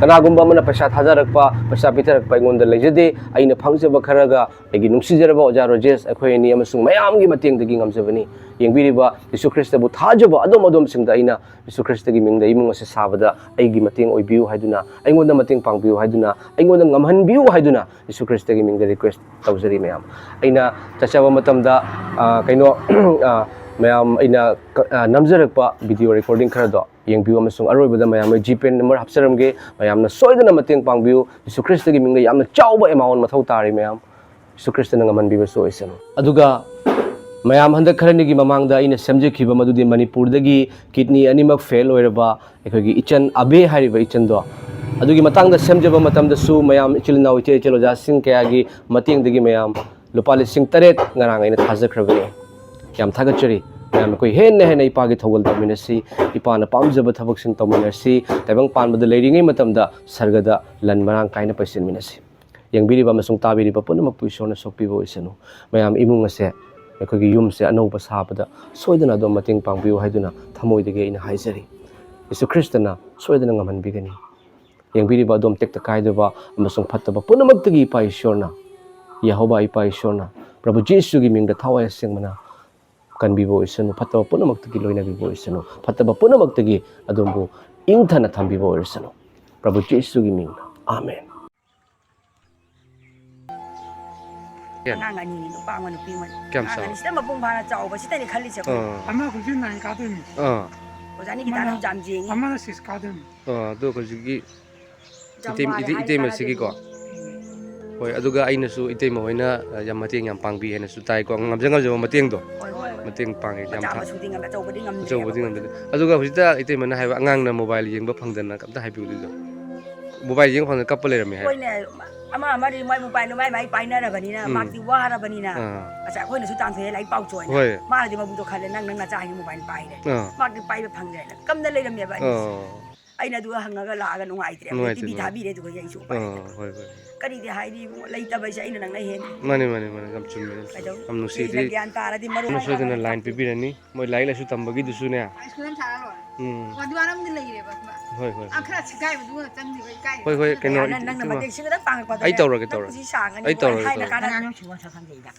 ꯀꯅꯥꯒꯨꯝꯕ ꯑꯃꯅ ꯄꯩꯁꯥ ꯊꯥꯖꯔꯛꯄ, ꯄꯩꯁꯥ ꯄꯤꯊꯔꯛꯄ ꯑꯩꯉꯣꯟꯗ ꯂꯩꯖꯗꯦ꯫ ꯑꯩꯅ ꯐꯪꯖꯕ ꯈꯔꯒ ꯑꯩꯒꯤ ꯅꯨꯡꯁꯤꯖꯔꯕ ꯑꯣꯖꯥ ꯔꯣꯖꯦꯁ, ꯑꯩꯈꯣꯏ ꯑꯅꯤ ꯑꯃꯁꯨꯡ ꯃꯌꯥꯝꯒꯤ ꯃꯇꯦꯡꯗꯒꯤ ꯉꯝꯖꯕꯅꯤ꯫ ꯌꯦꯡꯕꯤꯔꯤꯕ ꯌꯤꯁꯨ ꯈ꯭ꯔꯤꯁꯇꯕꯨ ꯊꯥꯖꯕ ꯑꯗꯣꯝ ꯑꯗꯣꯝꯁꯤꯡꯗ ꯑꯩꯅ ꯌꯤꯁꯨ ꯈ꯭ꯔꯤꯁꯇꯒꯤ ꯃꯤꯡꯗ ꯏꯃꯨꯡ ꯑꯁꯤ ꯁꯥꯕꯗ ꯑꯩꯒꯤ ꯃꯇꯦꯡ ꯑꯣꯏꯕꯤꯌꯨ ꯍꯥꯏꯗꯨꯅ, ꯑꯩꯉꯣꯟꯗ ꯃꯇꯦꯡ ꯄꯥꯡꯕꯤꯌꯨ ꯍꯥꯏꯗꯨꯅ, ꯑꯩꯉꯣꯟꯗ ꯉꯝꯍꯟꯕꯤꯌꯨ ꯍꯥꯏꯗꯨꯅ ꯌꯤꯁꯨ ꯈ꯭ꯔꯤꯁꯇꯒꯤ ꯃꯤꯡꯗ ꯔꯤꯀ꯭ꯋꯦꯁ ꯇꯧꯖꯔꯤ ꯃꯌꯥꯝ꯫ ꯑꯩꯅ ꯆꯠꯆꯕ ꯃꯇꯝꯗ, ꯑ, ꯀꯩꯅꯣ, ꯑ, ꯃꯌꯥꯝ ꯑꯩꯅ ꯀ-, ꯑ, ꯅꯝꯖꯔꯛꯄ ꯚꯤꯗꯤꯑꯣ ꯔꯦꯀꯣꯔꯗꯤꯡ ꯈꯔꯗꯣ ꯌꯦꯡꯕꯤꯌꯨ ꯑꯃꯁꯨꯡ ꯑꯔꯣꯏꯕꯗ ꯃꯌꯥꯝ ꯑꯩ ꯖꯤꯄꯦ ꯅꯝꯕꯔ ꯍꯥꯞꯆꯔꯝꯒꯦ, ꯃꯌꯥꯝꯅ ꯁꯣꯏꯗꯅ ꯃꯇꯦꯡ ꯄꯥꯡꯕꯤꯌꯨ꯫ ꯌꯤꯁꯨ ꯈ꯭ꯔꯤꯁꯇꯒꯤ ꯃꯤꯡꯗ ꯌꯥꯝꯅ ꯆꯥꯎꯕ ꯑꯦꯃꯥꯎꯟ ꯃꯊꯧ ꯇꯥꯔꯤ ꯃꯌꯥꯝ꯫ ꯌꯤꯁꯨ ꯈ꯭ꯔꯤꯁꯇꯅ ꯉꯝꯍꯟꯕꯤꯕꯁꯨ ꯑꯣꯏꯁꯅꯨ꯫ ꯑꯗꯨꯒ ꯃꯌꯥꯝ, ꯍꯟꯗꯛ ꯈꯔꯅꯤꯒꯤ ꯃꯃꯥꯡꯗ ꯑꯩꯅ ꯁꯦꯝꯖꯈꯤꯕ ꯃꯗꯨꯗꯤ ꯃꯅꯤꯄꯨꯔꯗꯒꯤ ꯀꯤꯗꯅꯤ ꯑꯅꯤꯃꯛ ꯐꯦꯜ ꯑꯣꯏꯔꯕ ꯑꯩꯈꯣꯏꯒꯤ ꯏꯆꯟ ꯑꯕꯦ ꯍꯥꯏꯔꯤꯕ ꯏꯆꯟꯗꯣ, ꯑꯗꯨꯒꯤ ꯃꯇꯥꯡꯗ ꯁꯦꯝꯖꯕ ꯃꯇꯝꯗꯁꯨ ꯃꯌꯥꯝ, ꯏꯆꯤꯜ ꯏꯅꯥꯎ, ꯏꯆꯦ ꯏꯆꯜ ꯑꯣꯖꯥꯁꯤꯡ ꯀꯌꯥꯒꯤ ꯃꯇꯦꯡꯗꯒꯤ ꯃꯌꯥꯝ ꯂꯨꯄꯥ ꯂꯤꯁꯤꯡ ꯇꯔꯦꯠ ꯉꯔꯥꯡ ꯑꯩꯅ ꯊꯥꯖꯈ꯭ꯔꯕꯅꯤ꯫ ꯌꯥꯝ ꯊꯥꯒꯠꯆꯔꯤ꯫ ꯃꯌꯥꯝ ꯑꯩꯈꯣꯏ ꯍꯦꯟꯅ ꯍꯦꯟꯅ ꯏꯄꯥꯒꯤ ꯊꯧꯒꯜ ꯇꯧꯃꯤꯟꯅꯁꯤ, ꯏꯄꯥꯅ ꯄꯥꯝꯖꯕ ꯊꯕꯛꯁꯤꯡ ꯇꯧꯃꯤꯟꯅꯁꯤ, ꯇꯥꯏꯕꯪ ꯄꯥꯟꯕꯗ ꯂꯩꯔꯤꯉꯩ ꯃꯇꯝꯗ ꯁꯔꯒꯗ ꯂꯟ ꯃꯔꯥꯡ ꯀꯥꯏꯅ ꯄꯩꯁꯤꯟꯃꯤꯟꯅꯁꯤ꯫ ꯌꯦꯡꯕꯤꯔꯤꯕ ꯑꯃꯁꯨꯡ ꯇꯥꯕꯤꯔꯤꯕ ꯄꯨꯝꯅꯃꯛꯄꯨ ꯏꯁꯣꯔꯅ ꯁꯣꯛꯄꯤꯕ ꯑꯣꯏꯁꯅꯨ꯫ ꯃꯌꯥꯝ ꯏꯃꯨꯡ ꯑꯁꯦ, ꯑꯩꯈꯣꯏꯒꯤ ꯌꯨꯝꯁꯦ ꯑꯅꯧꯕ ꯁꯥꯕꯗ ꯁꯣꯏꯗꯅ ꯑꯗꯣꯝ ꯃꯇꯦꯡ ꯄꯥꯡꯕꯤꯌꯨ ꯍꯥꯏꯗꯨꯅ ꯊꯃꯣꯏꯗꯒꯤ ꯑꯩꯅ ꯍꯥꯏꯖꯔꯤ꯫ ꯌꯤꯁꯨ ꯈ꯭ꯔꯤꯁꯇꯅ ꯁꯣꯏꯗꯅ ꯉꯝꯍꯟꯕꯤꯒꯅꯤ꯫ ꯌꯦꯡꯕꯤꯔꯤꯕ ꯑꯗꯣꯝ ꯇꯦꯛꯇ ꯀꯥꯏꯗꯕ ꯑꯃꯁꯨꯡ ꯐꯠꯇꯕ ꯄꯨꯝꯅꯃꯛꯇꯒꯤ ꯏꯄꯥ ꯏꯁꯣꯔꯅ, ꯌꯦꯍꯣꯕꯥ ꯏꯄꯥ ꯏꯁꯣꯔꯅ, ꯄ꯭ꯔꯚꯨ ꯖꯤꯁꯨꯒꯤ ꯃꯤꯡꯗ ꯊꯋꯥꯏ ꯑꯁꯦꯡꯕꯅ ꯀꯟꯕꯤꯕ ꯑꯣꯏꯁꯅꯨ, ꯐꯠꯇꯕ ꯄꯨꯝꯅꯃꯛꯇꯒꯤ ꯂꯣꯏꯅꯕꯤꯕ ꯑꯣꯏꯁꯅꯨ, ꯐꯠꯇꯕ ꯄꯨꯝꯅꯃꯛꯇꯒꯤ ꯑꯗꯣꯝꯕꯨ ꯏꯪꯊꯅ ꯊꯝꯕꯤꯕ ꯑꯣꯏꯔꯁꯅꯨ꯫ ꯄ꯭ꯔꯚꯨ ꯖꯤꯁꯨꯒꯤ ꯃꯤꯡꯅ, ꯑꯥꯃꯦꯟ꯫ ꯑꯉꯥꯡ ꯑꯅꯤꯅꯤ, ꯅꯨꯄꯥ ꯑꯃ ꯅꯨꯄꯤ ꯑꯃ꯫ ꯀꯌꯥꯝ ꯑꯉꯥꯡ ꯆꯥꯎ? ꯑꯅꯤꯁꯤꯗ ꯃꯄꯨꯡ ꯐꯥꯅ ꯆꯥꯎꯕꯁꯤꯗꯅꯤ ꯈꯜꯂꯤꯁꯦ ꯑꯩꯈꯣꯏ꯫ ꯑꯥ, ꯑꯃ ꯍꯧꯖꯤꯛ ꯅꯥꯏꯟ ꯀꯥꯗꯣꯏꯅꯤ꯫ ꯑꯥ, ꯑꯣꯖꯥꯅꯤ ꯒꯤꯇꯥꯅ ꯌꯥꯝ ꯌꯦꯡꯉꯤ꯫ ꯑꯃꯅ ꯁꯤꯛꯁ ꯀꯥꯗꯣꯏꯅꯤ꯫ ꯑꯥ, ꯑꯗꯣ ꯍꯧꯖꯤꯛꯀꯤ ꯌꯥꯝ ꯏꯇꯩ-, ꯋꯥꯔꯦ, ꯏꯇꯩ-, ꯍꯥꯏ ꯏꯇꯩꯃꯁꯤꯒꯤꯀꯣ꯫ ꯇꯥꯔꯒꯗꯤ꯫ ꯍꯣꯏ, ꯑꯗꯨꯒ ꯑꯩꯅꯁꯨ ꯏꯇꯩꯃ ꯍꯣꯏꯅ, ꯑ, ꯌꯥꯝ ꯃꯇꯦꯡ ꯌꯥꯝ ꯄꯥꯡꯕꯤ ꯍꯥꯏꯅꯁꯨ ꯇꯥꯏꯀꯣ, ꯉꯝꯖ ꯉꯝꯖꯕ ꯃꯇꯦꯡꯗꯣ ꯍꯣꯏ, ꯍꯣꯏ, ꯍꯣꯏ꯫ ꯃꯇꯦꯡ ꯄꯥꯡꯉꯦ ꯌꯥꯝ ꯃꯆꯥ ꯊꯥ-, ꯃꯁꯨꯗꯤ ꯉꯝꯃꯦ, ꯑꯆꯧꯕꯗꯤ ꯉꯝꯗ꯭ꯔꯦꯕ ꯑꯆꯧꯕꯗꯤ ꯑꯩꯈꯣꯏ꯫ ꯉꯝꯗ꯭ꯔꯦ꯫ ꯑꯗꯨꯒ ꯍꯧꯖꯤꯛꯇ ꯏꯇꯩꯃꯅ ꯍꯥꯏꯕ ꯑꯉꯥꯡꯅ ꯃꯣꯕꯥꯏꯜ ꯌꯦꯡꯕ ꯐꯪꯗꯅ ꯑꯝꯇ ꯍꯥꯏꯕꯤꯌꯨ ꯑꯗꯨꯗꯣ꯫ ꯃꯣꯕꯥꯏꯜ ꯌꯦꯡꯕ ꯐꯪꯗꯅ ꯀꯞꯄ ꯂꯩꯔꯝꯃꯦ ꯍꯥꯏꯕ꯫ ꯑꯩꯈꯣꯏꯅꯦ, ꯑꯃ ꯑꯃꯗꯤ ꯃꯥꯏ ꯃꯣꯕꯥꯏꯜꯗꯣ ꯃꯥꯏ ꯃꯥꯏ ꯄꯥꯏꯅꯔꯕꯅꯤꯅ, ꯎꯝ꯫ ꯃꯥꯛꯇꯤ ꯋꯥꯔꯕꯅꯤꯅ꯫ ꯑꯥ꯫ ꯉꯁꯥꯏ ꯑꯩꯈꯣꯏꯅꯁꯨ ꯇꯥꯟꯊꯣꯛꯑꯦ ꯂꯥꯏꯔꯤꯛ ꯄꯥꯎ ꯆꯣꯅ꯫ ꯍꯣꯏ꯫ ꯃꯥꯅꯗꯤ ꯃꯕꯨꯛꯇꯣ ꯈꯜꯂꯦ, "ꯅꯪ ꯅꯪ ꯅꯆꯥ ꯍꯥꯏꯅ ꯃꯣꯕꯥꯏꯜ ꯄꯥꯏꯔꯦ꯫ ꯑꯥ꯫ ꯃꯥꯛꯇꯤ ꯄꯥꯏꯕ ꯐꯪꯗ꯭ꯔꯦꯅ ꯀꯝꯅ ꯂꯩꯔꯝꯃꯦꯕ ꯑꯅꯤꯁꯦ꯫ ꯑꯥ꯫ ꯑꯩꯅ ꯑꯗꯨꯒ ꯍꯪꯉꯒ ꯂꯥꯛꯑꯒ ꯅꯨꯡꯉꯥꯏꯇ꯭ꯔꯦ꯫ ꯅꯨꯡꯉꯥꯏꯇꯦ, ꯇꯤꯚꯤ ꯅꯨꯡꯉꯥꯏꯇꯦ꯫ ꯊꯥꯕꯤꯔꯦ ꯑꯗꯨꯒ ꯑꯩꯁꯨ ꯎꯄꯥꯏ ꯑꯥ, ꯂꯩꯇ꯭ꯔꯦ꯫ ꯍꯣꯏ, ꯍꯣꯏ꯫ ꯀꯔꯤꯗꯤ ꯍꯥꯏꯅꯤ ꯏꯕꯨꯡꯉꯣ? ꯂꯩꯇꯕ ꯍꯥꯏꯁꯦ ꯑꯩꯅ ꯅꯪꯅ ꯍꯦꯟꯅꯤ꯫ ꯃꯥꯅꯦ, ꯃꯥꯅꯦ, ꯃꯥꯅꯦ꯫ ꯌꯥꯝ ꯆꯨꯝꯃꯦ, ꯌꯥꯝ ꯆꯨꯝꯃꯦ꯫ ꯀꯩꯗꯧ? ꯌꯥꯝ ꯅꯨꯡꯁꯤꯗꯤ꯫ ꯁꯤꯁꯤꯅ ꯒ꯭ꯌꯥꯟ ꯇꯥꯔꯗꯤ ꯃꯔꯨꯞ ꯑꯗꯨꯝ ꯁꯣꯏꯗꯅ ꯃꯄꯥꯡ ꯂꯥꯏꯟ ꯀꯞꯄꯤ꯫ ꯄꯤꯕꯤꯔꯅꯤ꯫ ꯃꯣꯏ ꯂꯥꯏꯔꯤꯛ ꯂꯥꯏꯁꯨ ꯇꯝꯕꯒꯤꯗꯨꯁꯨꯅꯦ꯫ ꯑꯥꯏꯁ ꯀ꯭ꯔꯤꯝ ꯁꯥꯔ ꯂꯣꯏꯔꯦ꯫ ꯎꯝ꯫ ꯋꯥꯗꯤ ꯋꯥꯔꯝꯗꯤ ꯂꯩꯔꯦꯕ, ꯈꯪꯕ꯭ꯔꯥ? ꯍꯣꯏ, ꯍꯣꯏ꯫ ꯑꯥ, ꯈꯔ ꯁꯤꯒꯥꯏꯕꯗꯨꯒ ꯆꯪꯈꯤꯕ ꯏꯀꯥꯏ꯫ ꯍꯣꯏ, ꯍꯣꯏ, ꯀꯩꯅꯣ, ꯅꯪ, ꯅꯪꯅ ꯏꯆꯦꯃ꯫ ꯃꯇꯦꯛ ꯁꯤꯒꯗꯪ ꯄꯥꯡꯉꯛꯄꯗꯅꯦ꯫ ꯑꯩ ꯇꯧꯔꯒꯦ, ꯅꯪ ꯇꯧꯔꯒꯦ꯫ ꯄꯨꯟꯁꯤ ꯁꯥꯡꯉꯅꯤ꯫ ꯑꯩ ꯇꯧꯔꯒꯦ, ꯍꯥꯏꯅ ꯇꯧꯔꯒꯦ꯫ ꯀꯥꯟꯅ ꯑꯉꯥꯡ ꯁꯨꯕ ꯁꯛ ꯈꯪꯗꯦ ꯑꯩꯗ꯫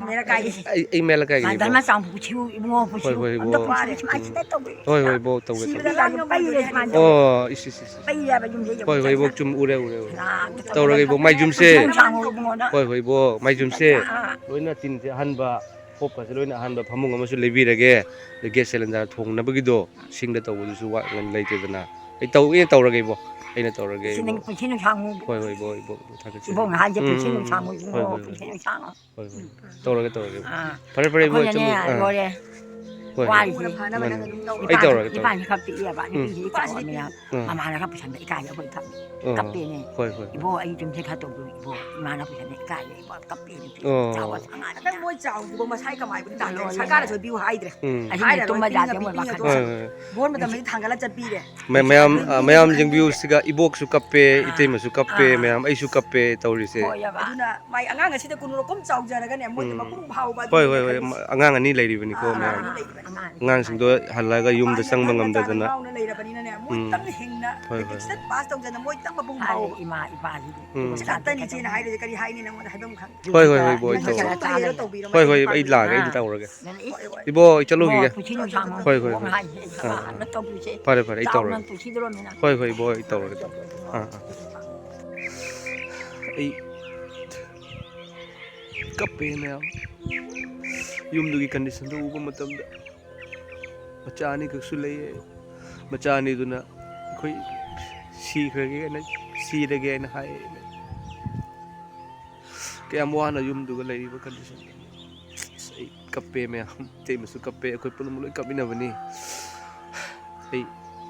ꯃꯦꯔꯥ ꯀꯥꯏ꯫ ꯑꯩ, ꯑꯩ ꯃꯦꯂꯥ ꯀꯥꯏꯒꯤꯅꯤ, ꯃꯥꯟꯗ ꯏꯕꯣ꯫ ꯃꯆꯥ ꯑꯃꯨꯛ ꯄꯨꯁꯤꯎ ꯏꯕꯨꯡꯉꯣ, ꯄꯨꯁꯤꯎ꯫ ꯍꯣꯏ, ꯍꯣꯏ, ꯑꯝꯇ ꯏꯕꯣ꯫ ꯄꯨꯁꯤꯎ, ꯁꯨꯃꯥꯏꯅ ꯎꯝ꯫ ꯁꯤꯗ ꯇꯧꯕꯤꯌꯨ꯫ ꯍꯣꯏ, ꯍꯣꯏ, ꯏꯕꯣ, ꯇꯧꯒꯦ, ꯁꯤꯕꯗ ꯇꯧꯒꯦ꯫ ꯂꯥꯏꯕꯛ ꯄꯩꯔꯦ ꯁꯨꯃꯥꯏꯅ꯫ ꯑꯣ, ꯏꯁ, ꯏꯁ, ꯏꯁ, ꯏꯁ꯫ ꯄꯩꯔꯦꯕ ꯌꯨꯝꯁꯦ ꯍꯣꯏ, ꯍꯣꯏ, ꯌꯦꯡꯉꯨ꯫ ꯏꯕꯣ, ꯆꯨꯝ, ꯎꯔꯦ, ꯎꯔꯦ, ꯎꯔꯦ꯫ ꯂꯥꯛꯑꯒ ꯇꯧꯔꯒꯦ, ꯏꯕꯣ, ꯃꯥꯏ ꯌꯨꯝꯁꯦ꯫ ꯁꯥꯡꯉꯣ ꯏꯕꯨꯡꯉꯣ, ꯅꯪ꯫ ꯍꯣꯏ, ꯍꯣꯏ, ꯏꯕꯣ, ꯃꯥꯏ ꯌꯨꯝꯁꯦ꯫ ꯑꯥ꯫ ꯂꯣꯏꯅ ꯇꯤꯟꯁꯦ ꯑꯍꯟꯕ, ꯈꯣꯞꯀꯁꯦ ꯂꯣꯏꯅ ꯑꯍꯟꯕ, ꯐꯃꯨꯡ ꯑꯃꯁꯨ ꯂꯩꯕꯤꯔꯒꯦ꯫ ꯑꯗ gas cylinder ꯊꯣꯡꯅꯕꯒꯤꯗꯣ, ꯁꯤꯡꯗ ꯇꯧꯕꯗꯨꯁꯨ ꯋꯥ-, ꯂꯩꯇꯦꯗꯅ꯫ ꯑꯩ ꯇꯧ-, ꯑꯩꯅ ꯇꯧꯔꯒꯦ, ꯏꯕꯣ꯫ ꯑꯩꯅ ꯇꯧꯔꯒꯦ, ꯁꯤ ꯏꯕꯣ꯫ ꯅꯪ ꯄꯨꯟꯁꯤ ꯅꯨꯡꯁꯥꯡꯉꯨ꯫ ꯍꯣꯏ, ꯍꯣꯏ, ꯏꯕꯣ, ꯏꯕꯣ, ꯊꯥꯒꯠꯆꯔꯤ꯫ ꯏꯕꯣꯛꯅ ꯍꯥꯏꯁꯦ ꯎꯝ, ꯄꯨꯟꯁꯤ ꯎꯝ, ꯎꯝ꯫ ꯅꯨꯡꯁꯥꯡꯉꯨ, ꯍꯣꯏ, ꯏꯕꯨꯡꯉꯣ, ꯍꯣꯏ, ꯍꯣꯏ꯫ ꯄꯨꯟꯁꯤ ꯅꯨꯡꯁꯥꯡꯉꯨ꯫ ꯍꯣꯏ, ꯍꯣꯏ꯫ ꯇꯧꯔꯒꯦ, ꯇꯧꯔꯒꯦ꯫ ꯑꯥ꯫ ꯐꯔꯦ, ꯐꯔꯦ, ꯏꯕꯣ, ꯑꯩꯈꯣꯏꯅꯅꯦ, ꯆꯠꯂꯨ-, ꯑꯥ꯫ ꯂꯣꯏꯔꯦ꯫ ꯍꯣꯏ, ꯍꯣꯏ꯫ ꯋꯥꯔꯤꯁꯦ꯫ ꯎꯝ, ꯎꯝ꯫ ꯑꯩ ꯇꯧꯔꯒꯦ, ꯇꯧꯔꯒꯦ꯫ ꯅꯨꯄꯥꯁꯦ ꯈꯔ ꯄꯤꯛꯑꯦꯕ, ꯎꯝ꯫ ꯅꯨꯄꯤꯁꯤꯗꯤ ꯆꯥꯎꯔꯕꯅꯤꯅ ꯎꯝ꯫ ꯃꯃꯥꯅ ꯈꯔ ꯄꯨꯁꯟꯕ ꯏꯀꯥꯏꯁꯦ ꯑꯩꯈꯣꯏ ꯊꯝꯃꯤ꯫ ꯑꯣ꯫ ꯀꯞꯄꯦꯅꯦ꯫ ꯍꯣꯏ, ꯍꯣꯏ, ꯍꯣꯏ꯫ ꯏꯕꯣ, ꯑꯩ ꯌꯨꯝꯁꯦ ꯈꯔ ꯇꯧꯕꯤꯌꯨ, ꯏꯕꯣ꯫ ꯏꯃꯥꯅ ꯄꯨꯁꯟꯕ ꯏꯀꯥꯏꯁꯦ, ꯏꯕꯣ, ꯀꯞꯄꯦꯅꯦ꯫ ꯑꯣ꯫ ꯆꯥꯎꯕ ꯑꯉꯥꯡꯅꯤꯅ꯫ ꯍꯟꯗꯛ ꯃꯣꯏ ꯆꯥꯎꯗ꯭ꯔꯤꯕ ꯃꯁꯥꯏ ꯀꯃꯥꯏꯕꯨꯗꯤ ꯇꯥꯟꯗꯦ꯫ ꯂꯣꯏꯔꯦ꯫ ꯁꯔꯀꯥꯔꯅꯁꯨ ꯄꯤꯌꯨ ꯍꯥꯏꯗ꯭ꯔꯦ꯫ ꯎꯝ꯫ ꯑꯍꯤꯡꯁꯦ ꯍꯥꯏꯔꯔꯣꯏ, ꯇꯨꯝꯕ ꯄꯤꯅꯤꯡꯉ ꯌꯥꯗꯦ, ꯃꯣꯏ ꯄꯤꯅꯤꯡꯉ ꯋꯥꯈꯜ꯫ ꯍꯣꯏ, ꯍꯣꯏ, ꯍꯣꯏ꯫ ꯚꯣꯠ ꯃꯇꯝꯗꯗꯤ ꯊꯥꯡꯒꯠꯂ ꯆꯠꯄꯤꯔꯦ꯫ ꯃ-, ꯃꯌꯥꯝ, ꯑ, ꯃꯌꯥꯝ ꯌꯦꯡꯕꯤꯌꯨ ꯁꯤꯒ, ꯏꯕꯣꯛꯁꯨ ꯀꯞꯄꯦ, ꯑꯥ, ꯏꯇꯩꯃꯁꯨ ꯀꯞꯄꯦ, ꯑꯥ, ꯃꯌꯥꯝ ꯑꯩꯁꯨ ꯀꯞꯄꯦ ꯇꯧꯔꯤꯁꯦ꯫ ꯍꯣꯏꯑꯕ꯫ ꯑꯗꯨꯅ ꯃꯥꯏ ꯑꯉꯥꯡ ꯑꯁꯤꯗ ꯀꯨꯟ ꯀꯨꯝ ꯆꯥꯎꯖꯔꯒꯅꯦ, ꯃꯣꯏꯗ ꯎꯝ꯫ ꯃꯄꯨꯡ ꯐꯥꯍꯧꯕ ꯍꯣꯏ, ꯑꯗꯨꯅꯦ ꯍꯣꯏ, ꯍꯣꯏ, ꯈꯜꯂꯤꯁꯦ꯫ ꯃ-, ꯑꯉꯥꯡ ꯑꯅꯤ ꯂꯩꯔꯤꯕꯅꯤꯀꯣ, ꯑꯥ, ꯃꯌꯥꯝ꯫ ꯑꯉꯥꯡ ꯑꯅꯤ ꯂꯩꯕꯅꯤ꯫ ꯑꯉꯥꯡꯁꯤꯡꯗꯣ ꯍꯜꯂꯒ ꯌꯨꯝꯗ ꯃꯥꯏ ꯆꯪꯕ ꯑꯉꯥꯡ ꯃꯆꯥ ꯉꯝꯗꯗꯅ꯫ ꯉꯥꯎꯅ ꯂꯩꯔꯕꯅꯤꯅꯅꯦ, ꯃꯣꯏ ꯎꯝ꯫ ꯈꯤꯇꯪ ꯍꯤꯡꯅ ꯍꯣꯏ, ꯍꯣꯏ꯫ ꯃꯦꯇ꯭ꯔꯤꯛꯁꯤꯗ ꯄꯥꯁ ꯇꯧꯖꯅ ꯃꯣꯏ ꯈꯤꯇꯪ ꯃꯄꯨꯡ ꯐꯥꯍꯧ꯫ ꯍꯥꯏꯔꯦ ꯏꯃꯥ ꯏꯄꯥꯁꯤꯗꯤ꯫ ꯎꯝ꯫ ꯁꯤꯗ ꯑꯝꯇꯅꯤ ꯏꯆꯦꯅ ꯍꯥꯏꯔꯤꯁꯦ, ꯀꯔꯤ ꯍꯥꯏꯅꯤ ꯅꯉꯣꯟꯗ ꯍꯥꯏꯐꯝ ꯈꯪꯗꯦ꯫ ꯍꯣꯏ, ꯍꯣꯏ, ꯍꯣꯏ, ꯏꯕꯣ, ꯑꯩ ꯅꯪ ꯇꯧꯔꯒꯦ꯫ ꯁꯣꯝꯗ ꯍꯩꯔ ꯇꯧꯕꯤꯔꯣ, ꯍꯣꯏ, ꯍꯣꯏ, ꯃꯇꯦꯡ ꯑꯩ ꯄꯥꯡꯕꯤꯔꯣ꯫ ꯂꯥꯛꯑꯒꯦ, ꯑꯩ ꯑꯥ꯫ ꯇꯧꯔꯒꯦ꯫ ꯍꯣꯏ, ꯍꯣꯏ꯫ ꯏꯕꯣ, ꯑꯩ ꯆꯠꯂꯨꯈꯤꯒꯦ꯫ ꯏꯕꯣ, ꯄꯨꯟꯁꯤ ꯅꯨꯡꯁꯥꯡꯉꯣ꯫ ꯍꯣꯏ, ꯍꯣꯏ, ꯍꯣꯏ꯫ ꯍꯣꯡ ꯍꯥꯏꯁꯦ ꯑꯥ, ꯑꯥ꯫ ꯐꯖꯅ ꯇꯧꯕꯤꯁꯦ꯫ ꯐꯔꯦ, ꯐꯔꯦ, ꯑꯩ ꯆꯥꯎꯅ ꯇꯧꯔꯒꯦ꯫ ꯄꯨꯟꯁꯤꯗꯣꯔꯝꯅꯤꯅ꯫ ꯍꯣꯏ, ꯍꯣꯏ, ꯏꯕꯣ, ꯑꯩ ꯇꯧꯔꯒꯦ, ꯇꯧꯔꯒꯦ꯫ ꯑꯥ, ꯑꯥ꯫ ꯑꯩ ꯀꯞꯄꯦ ꯃꯌꯥꯝ꯫ ꯌꯨꯝꯗꯨꯒꯤ conditionꯗꯨ ꯎꯕ ꯃꯇꯝꯗ ꯃꯆꯥ ꯑꯅꯤꯈꯛꯁꯨ ꯂꯩꯌꯦ꯫ ꯃꯆꯥ ꯑꯅꯤꯗꯨꯅ ꯑꯩꯈꯣꯏ ꯁꯤꯈ꯭ꯔꯒꯦꯅ, ꯁꯤꯔꯒꯦꯅ ꯍꯥꯏꯌꯦ꯫ ꯀꯌꯥꯝ ꯋꯥꯅ ꯌꯨꯝꯗꯨꯒ ꯂꯩꯔꯤꯕ conditionꯗꯨ꯫ ꯑꯁ, ꯑꯩ ꯀꯞꯄꯦ ꯃꯌꯥꯝ, ꯏꯇꯩꯃꯁꯨ ꯀꯞꯄꯦ, ꯑꯩꯈꯣꯏ ꯄꯨꯝꯅꯃꯛ ꯂꯣꯏ ꯀꯞꯃꯤꯟꯅꯕꯅꯤ꯫ ꯑꯩ,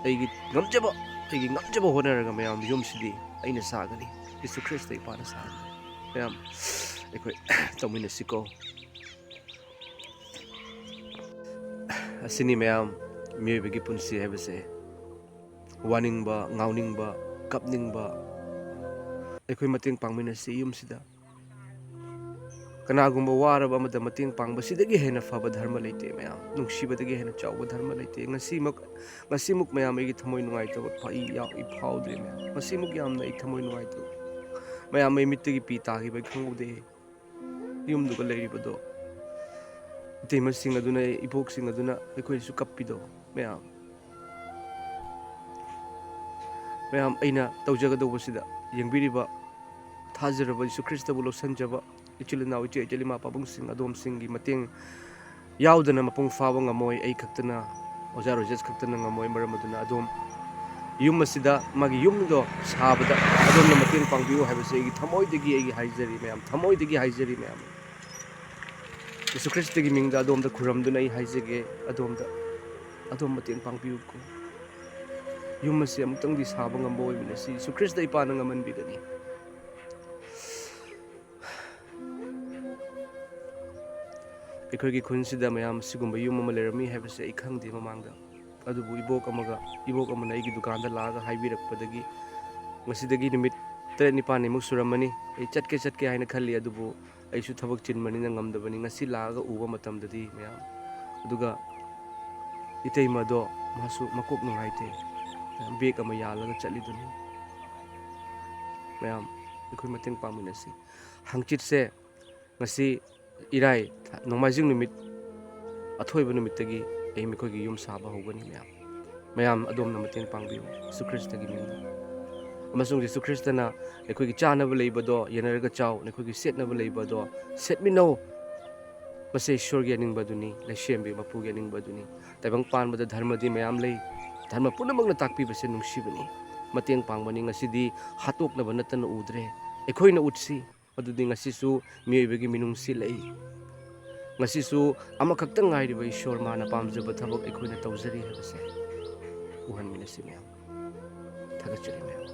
ꯑꯩꯒꯤ ꯉꯝꯖꯕ, ꯑꯩꯒꯤ ꯉꯝꯖꯕ ꯍꯣꯠꯅꯔꯒ ꯃꯌꯥꯝ ꯌꯨꯝꯁꯤꯗꯤ ꯑꯩꯅ ꯁꯥꯒꯅꯤ, ꯖꯤꯁꯨ ꯈ꯭ꯔꯤꯁꯇ ꯏꯄꯥꯅ ꯁꯥꯒꯅꯤ꯫ ꯃꯌꯥꯝ ꯑꯩꯈꯣꯏ ꯇꯧꯃꯤꯟꯅꯁꯤꯀꯣ꯫ ꯑꯁꯤꯅꯤ ꯃꯌꯥꯝ, ꯃꯤꯑꯣꯏꯕꯒꯤ ꯄꯨꯟꯁꯤ ꯍꯥꯏꯕꯁꯦ꯫ ꯋꯥꯅꯤꯡꯕ, ꯉꯥꯎꯅꯤꯡꯕ, ꯀꯞꯅꯤꯡꯕ, ꯑꯩꯈꯣꯏ ꯃꯇꯦꯡ ꯄꯥꯡꯃꯤꯟꯅꯁꯤ ꯌꯨꯝꯁꯤꯗ꯫ ꯀꯅꯥꯒꯨꯝꯕ ꯋꯥꯔꯕ ꯑꯃꯗ ꯃꯇꯦꯡ ꯄꯥꯡꯕꯁꯤꯗꯒꯤ ꯍꯦꯟꯅ ꯐꯕ ꯙꯔꯃ ꯂꯩꯇꯦ ꯃꯌꯥꯝ꯫ ꯅꯨꯡꯁꯤꯕꯗꯒꯤ ꯍꯦꯟꯅ ꯆꯥꯎꯕ ꯙꯔꯃ ꯂꯩꯇꯦ꯫ ꯉꯁꯤꯃꯛ, ꯉꯁꯤꯃꯨꯛ ꯃꯌꯥꯝ ꯑꯩꯒꯤ ꯊꯃꯣꯏ ꯅꯨꯡꯉꯥꯏꯇꯕ ꯐ-, ꯑꯩ ꯌꯥꯎ-, ꯑꯩ ꯐꯥꯎꯗ꯭ꯔꯦ ꯃꯌꯥꯝ꯫ ꯉꯁꯤꯃꯨꯛ ꯌꯥꯝꯅ ꯑꯩ ꯊꯃꯣꯏ ꯅꯨꯡꯉꯥꯏꯇꯕ꯫ ꯃꯌꯥꯝ ꯑꯩ ꯃꯤꯠꯇꯒꯤ ꯄꯤ ꯇꯥꯈꯤꯕ ꯑꯩ ꯈꯪꯍꯧꯗꯦ꯫ ꯌꯨꯝꯗꯨꯒ ꯂꯩꯔꯤꯕꯗꯣ, ꯏꯇꯩꯃꯁꯤꯡ ꯑꯗꯨꯅ, ꯏꯕꯣꯛꯁꯤꯡ ꯑꯗꯨꯅ ꯑꯩꯈꯣꯏꯁꯨ ꯀꯞꯄꯤꯗꯣ ꯃꯌꯥꯝ꯫ ꯃꯌꯥꯝ ꯑꯩꯅ ꯇꯧꯖꯒꯗꯧꯕꯁꯤꯗ ꯌꯦꯡꯕꯤꯔꯤꯕ ꯊꯥꯖꯔꯕ ꯌꯤꯁꯨ ꯈ꯭ꯔꯤꯁꯇꯕꯨ ꯂꯧꯁꯟꯖꯕ ꯏꯆꯤꯜ ꯏꯅꯥꯎ, ꯏꯆꯦ ꯏꯆꯜ, ꯏꯃꯥ ꯄꯥꯕꯨꯡꯁꯤꯡ, ꯑꯗꯣꯝꯁꯤꯡꯒꯤ ꯃꯇꯦꯡ ꯌꯥꯎꯗꯅ ꯃꯄꯨꯡ ꯐꯥꯕ ꯉꯝꯃꯣꯏ꯫ ꯑꯩ ꯈꯛꯇꯅ, ꯑꯣꯖꯥ ꯔꯣꯖꯦꯁ ꯈꯛꯇꯅ ꯉꯝꯃꯣꯏ꯫ ꯃꯔꯝ ꯑꯗꯨꯅ ꯑꯗꯣꯝ ꯌꯨꯝ ꯑꯁꯤꯗ ꯃꯥꯒꯤ ꯌꯨꯝꯗꯣ ꯁꯥꯕꯗ ꯑꯗꯣꯝꯅ ꯃꯇꯦꯡ ꯄꯥꯡꯕꯤꯌꯨ ꯍꯥꯏꯕꯁꯦ ꯑꯩꯒꯤ ꯊꯃꯣꯏꯗꯒꯤ ꯑꯩꯒꯤ ꯍꯥꯏꯖꯔꯤ ꯃꯌꯥꯝ, ꯊꯃꯣꯏꯗꯒꯤ ꯍꯥꯏꯖꯔꯤ ꯃꯌꯥꯝ꯫ ꯌꯤꯁꯨ ꯈ꯭ꯔꯤꯁꯇꯒꯤ ꯃꯤꯡꯗ ꯑꯗꯣꯝꯗ ꯈꯨꯔꯝꯗꯨꯅ ꯑꯩ ꯍꯥꯏꯖꯒꯦ, ꯑꯗꯣꯝꯗ, ꯑꯗꯣꯝ ꯃꯇꯦꯡ ꯄꯥꯡꯕꯤꯌꯨꯀꯣ꯫ ꯌꯨꯝ ꯑꯁꯤ ꯑꯃꯨꯛꯇꯪꯗꯤ ꯁꯥꯕ ꯉꯝꯕ ꯑꯣꯏꯃꯤꯟꯅꯁꯤ꯫ ꯌꯤꯁꯨ ꯈ꯭ꯔꯤꯁꯇ ꯏꯄꯥꯅ ꯉꯝꯍꯟꯕꯤꯒꯅꯤ꯫ ꯑꯩꯈꯣꯏꯒꯤ ꯈꯨꯟꯁꯤꯗ ꯃꯌꯥꯝ ꯁꯤꯒꯨꯝꯕ ꯌꯨꯝ ꯑꯃ ꯂꯩꯔꯝꯃꯤ ꯍꯥꯏꯕꯁꯦ ꯑꯩ ꯈꯪꯗꯦ ꯃꯃꯥꯡꯗ꯫ ꯑꯗꯨꯕꯨ ꯏꯕꯣꯛ ꯑꯃꯒ, ꯏꯕꯣꯛ ꯑꯃꯅ ꯑꯩꯒꯤ ꯗꯨꯀꯥꯟꯗ ꯂꯥꯛꯑꯒ ꯍꯥꯏꯕꯤꯔꯛꯄꯗꯒꯤ ꯉꯁꯤꯗꯒꯤ ꯅꯨꯃꯤꯠ ꯇꯔꯦꯠ ꯅꯤꯄꯥꯜꯅꯤꯃꯨꯛ ꯁꯨꯔꯝꯃꯅꯤ꯫ ꯑꯩ ꯆꯠꯀꯦ ꯆꯠꯀꯦ ꯍꯥꯏꯅ ꯈꯜꯂꯤ, ꯑꯗꯨꯕꯨ ꯑꯩꯁꯨ ꯊꯕꯛ ꯆꯤꯟꯕꯅꯤꯅ ꯉꯝꯗꯕꯅꯤ꯫ ꯉꯁꯤ ꯂꯥꯛꯑꯒ ꯎꯕ ꯃꯇꯝꯗꯗꯤ ꯃꯌꯥꯝ, ꯑꯗꯨꯒ ꯏꯇꯩꯃꯗꯣ ꯃꯥꯁꯨ ꯃꯀꯣꯛ ꯅꯨꯡꯉꯥꯏꯇꯦ, ꯕꯦꯒ ꯑꯃ ꯌꯥꯜꯂꯒ ꯆꯠꯂꯤꯗꯨꯅꯤ꯫ ꯃꯌꯥꯝ, ꯑꯩꯈꯣꯏ ꯃꯇꯦꯡ ꯄꯥꯡꯃꯤꯟꯅꯁꯤ꯫ ꯍꯪꯆꯤꯠꯁꯦ, ꯉꯁꯤ ꯏꯔꯥꯏ, ꯅꯣꯡꯃꯥꯏꯖꯤꯡ ꯅꯨꯃꯤꯠ, ꯑꯊꯣꯏꯕ ꯅꯨꯃꯤꯠꯇꯒꯤ ꯑꯩ ꯃꯈꯣꯏꯒꯤ ꯌꯨꯝ ꯁꯥꯕ ꯍꯧꯒꯅꯤ ꯃꯌꯥꯝ꯫ ꯃꯌꯥꯝ ꯑꯗꯣꯝꯅ ꯃꯇꯦꯡ ꯄꯥꯡꯕꯤꯌꯨ ꯌꯤꯁꯨ ꯈ꯭ꯔꯤꯁꯇꯒꯤ ꯃꯤꯡꯗ꯫ ꯑꯃꯁꯨꯡ ꯌꯤꯁꯨ ꯈ꯭ꯔꯤꯁꯇꯅ ꯑꯩꯈꯣꯏꯒꯤ ꯆꯥꯅꯕ ꯂꯩꯕꯗꯣ ꯌꯦꯟꯅꯔꯒ ꯆꯥꯎ, ꯅꯈꯣꯏꯒꯤ ꯁꯦꯠꯅꯕ ꯂꯩꯕꯗꯣ ꯁꯦꯠꯃꯤꯟꯅꯧ꯫ ꯃꯁꯤ ꯏꯁꯣꯔꯒꯤ ꯑꯅꯤꯡꯕ ꯑꯗꯨꯅꯤ, ꯂꯩꯁꯦꯝꯕꯤ ꯃꯄꯨꯒꯤ ꯑꯅꯤꯡꯕ ꯑꯗꯨꯅꯤ꯫ ꯇꯥꯏꯕꯪ ꯄꯥꯟꯕꯗ ꯙꯔꯃꯗꯤ ꯃꯌꯥꯝ ꯂꯩ꯫ ꯙꯔꯃ ꯄꯨꯝꯅꯃꯛꯅ ꯇꯥꯛꯄꯤꯕꯁꯦ ꯅꯨꯡꯁꯤꯕꯅꯤ꯫ ꯃꯇꯦꯡ ꯄꯥꯡꯕꯅꯤ꯫ ꯉꯁꯤꯗꯤ ꯍꯥꯠꯇꯣꯛꯅꯕ ꯅꯠꯇꯅ ꯎꯗ꯭ꯔꯦ꯫ ꯑꯩꯈꯣꯏꯅ ꯎꯠꯁꯤ꯫ ꯑꯗꯨꯗꯤ ꯉꯁꯤꯁꯨ ꯃꯤꯑꯣꯏꯕꯒꯤ ꯃꯤꯅꯨꯡꯁꯤ ꯂꯩ꯫ ꯉꯁꯤꯁꯨ ꯑꯃꯈꯛꯇ ꯉꯥꯏꯔꯤꯕ ꯏꯁꯣꯔ ꯃꯥꯅ ꯄꯥꯝꯖꯕ ꯊꯕꯛ ꯑꯩꯈꯣꯏꯅ ꯇꯧꯖꯔꯤ ꯍꯥꯏꯕꯁꯦ ꯎꯍꯟꯃꯤꯟꯅꯁꯤ ꯃꯌꯥꯝ꯫ ꯊꯥꯒꯠꯆꯔꯤ ꯃꯌꯥꯝ꯫